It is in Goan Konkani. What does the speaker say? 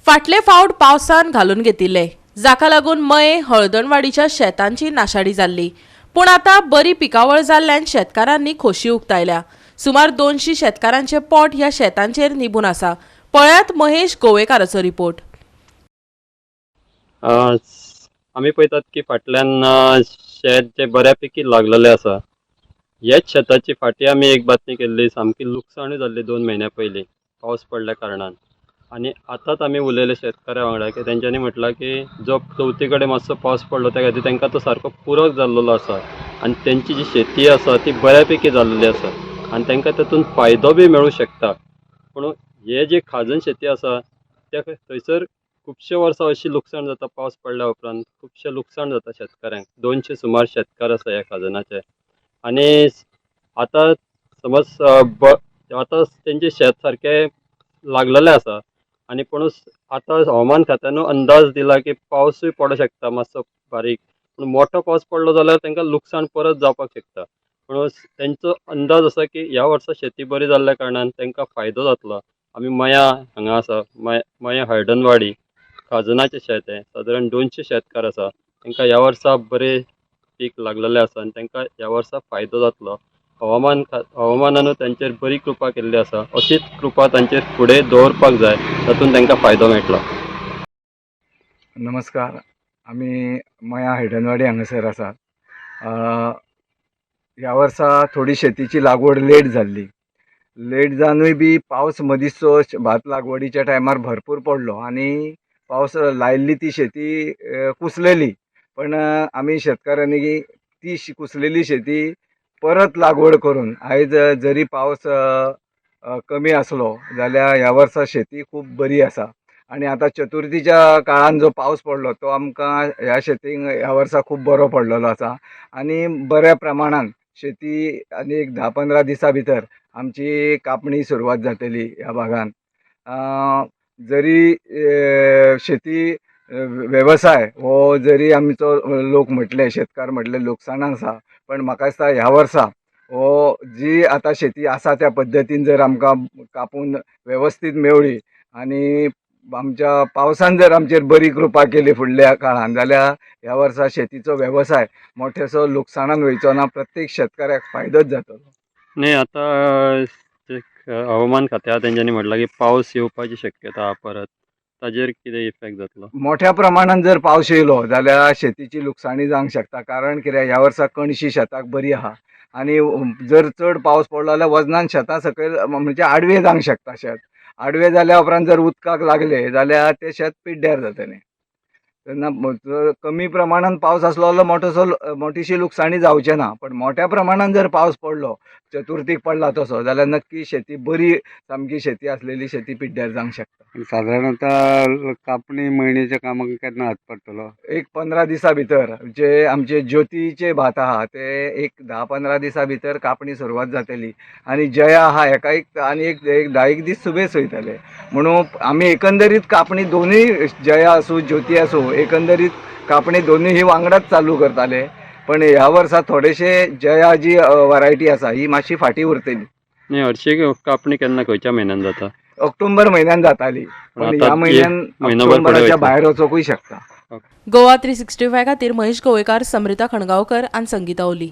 फाटले फावट पावसान घालून घेतिल्ले, जाका लागून मये हळदणवाडीच्या शेतांची नाशाडी जाल्ली. पूण आतां बरी पिकावळ जाल्ल्यान शेतकारांनी खोशी उक्तायल्या. सुमार 200 शेतकारांचे पोट ह्या शेतांचेर निबून आसा. पळयात महेश गोवेकाराचो रिपोर्ट. आमी पळयतात की फाटल्यान शेत जें बऱ्या पैकी लागलेलें आसा. ह्याच शेताची फाटीं आमी एक बातमी केल्ली, सामकी लुकसाणूय जाल्ली 2 म्हयन्या पयलीं पावस पडल्या कारणान. आनी आतांच आमी उलयले शेतकाऱ्या वांगडा की तेंच्यांनी म्हटलां की जो चवथी कडेन मातसो पावस पडलो, त्या खातीर तांकां तो सारको पुरक जाल्लेलो आसा आनी तेंची जी शेती आसा ती बऱ्या पैकी जाल्लेली आसा आनी तांकां तातूंत फायदो बी मेळूं शकता. पूण हे जे खाजन शेती आसा, त्या थंयसर खुबशे वर्सां अशी लुकसाण जाता. पावस पडल्या उपरांत खुबशें लुकसाण जाता शेतकाऱ्यांक. 200 सुमार शेतकार आसा ह्या खाजनाचे. आनी आतां समज आतां तेंचें शेत सारकें लागलेलें आसा आनी पूण आतां हवामान खात्यानूय अंदाज दिला की पावसूय पडोंक शकता मातसो बारीक. पूण मोठो पावस पडलो जाल्यार तांकां लुकसाण परत जावपाक शकता. पूण तेंचो अंदाज आसा की ह्या वर्सा शेती बरी जाल्ल्या कारणान तांकां फायदो जातलो. आमी मया हांगा आसा, मया, मया हळदनवाडी खाजनाचें शेत हें. सादारण 200 शेतकार आसा. तांकां ह्या वर्सा बरें पीक लागलेलें आसा आनी तांकां ह्या वर्सा फायदो जातलो. हवामानानूय तांचेर बरी कृपा केल्ली आसा. अशीच कृपा तांचेर फुडें दवरपाक जाय, तातूंत तांकां फायदो मेळटलो. नमस्कार. आमी मया हळदणवाडी हांगासर आसात. ह्या वर्सा थोडी शेतीची लागवड लेट जाल्ली. लेट जावनूय बी पावस मदींचसो भात लागवडीच्या टायमार भरपूर पडलो आनी पावस लायल्ली ती शेती कुसलेली. पण आमी शेतकारांनी ती कुसलेली शेती परत लागवड करून आयज जरी पावस कमी आसलो जाल्यार ह्या वर्सा शेती खूब बरी आसा. आनी आतां चतुर्थीच्या काळान जो पावस पडलो, तो आमकां ह्या शेतींक ह्या वर्सा खूब बरो पडलेलो आसा. आनी बऱ्या प्रमाणान शेती आनी एक 10-15 दिसां भितर आमची कापणी सुरवात जातली ह्या भागान. जरी शेती वेवसाय हो जरी आमचो लोक म्हटले, शेतकार म्हटले, लुकसाणान आसा, पण म्हाका दिसता ह्या वर्सा हो जी आतां शेती आसा त्या पद्दतीन जर आमकां कापून वेवस्थीत मेवळी आनी आमच्या पावसान जर आमचेर बरी कृपा केली फुडल्या काळान, जाल्यार ह्या वर्सा शेतीचो वेवसाय मोठेसो लुकसाणान वयचो ना. प्रत्येक शेतकाऱ्याक फायदोच जातलो. न्ही, आतां जे हवामान खात्या तेंच्यांनी म्हटलां की पावस येवपाची शक्यता आहा परत, ताजेर कितें इफेक्ट जातलो? मोठ्या प्रमाणान जर पावस येयलो जाल्यार शेतीची लुकसाणी जावंक शकता. कारण कित्याक, ह्या वर्सा कणशी शेताक बरी आहा आनी जर चड पावस पडलो जाल्यार वजनान शेतां सकयल म्हणजे आडवें जावंक शकता. शेत आडवें जाल्या उपरांत जर उदकाक लागलें जाल्यार तें शेत पिड्ड्यार जातलें. तेन्ना जर कमी प्रमाणान पावस आसलो जाल्यार मोठोसो मोठीशी लुकसाणी जावचें ना. पण मोठ्या प्रमाणान जर पावस पडलो, चतुर्थीक पडला तसो, जाल्यार नक्की शेती बरी सामकी शेती आसलेली शेती पिड्ड्यार जावंक शकता. आनी सादारणता कापणी, मळणीच्या कामाक केन्ना हात पडटलो? एक 15 दिसां भितर जे आमचे ज्योतीचे भात आहा, ते एक 10-15 दिसां भितर कापणी सुरवात जातली आनी जया आहा हेका एक आनी एक एक धा एक दीस सुबेज वयतले. म्हणून आमी एकंदरीत कापणी दोनूय, जया आसूं, ज्योती आसूं, एकंदरीत कापणी दोनूय ही वांगडाच चालू करताले. पण ह्या वर्सा थोडेशे जया जी वरायटी आसा, ही मातशी फाटीं उरतली. न्ही, हरशीं कापणी केन्ना, खंयच्या म्हयन्यान जाता? ऑक्टोबर म्हयन्यान जाताली, पण आतां ह्या म्हयन्यान म्हयनोभर फुडें ऑक्टोबराच्या वयतले. भायर वचोंकूय शकता. गोवा 365 खातीर महेश गोवेकार, समृता खणगांवकर आनी संगीता ओली.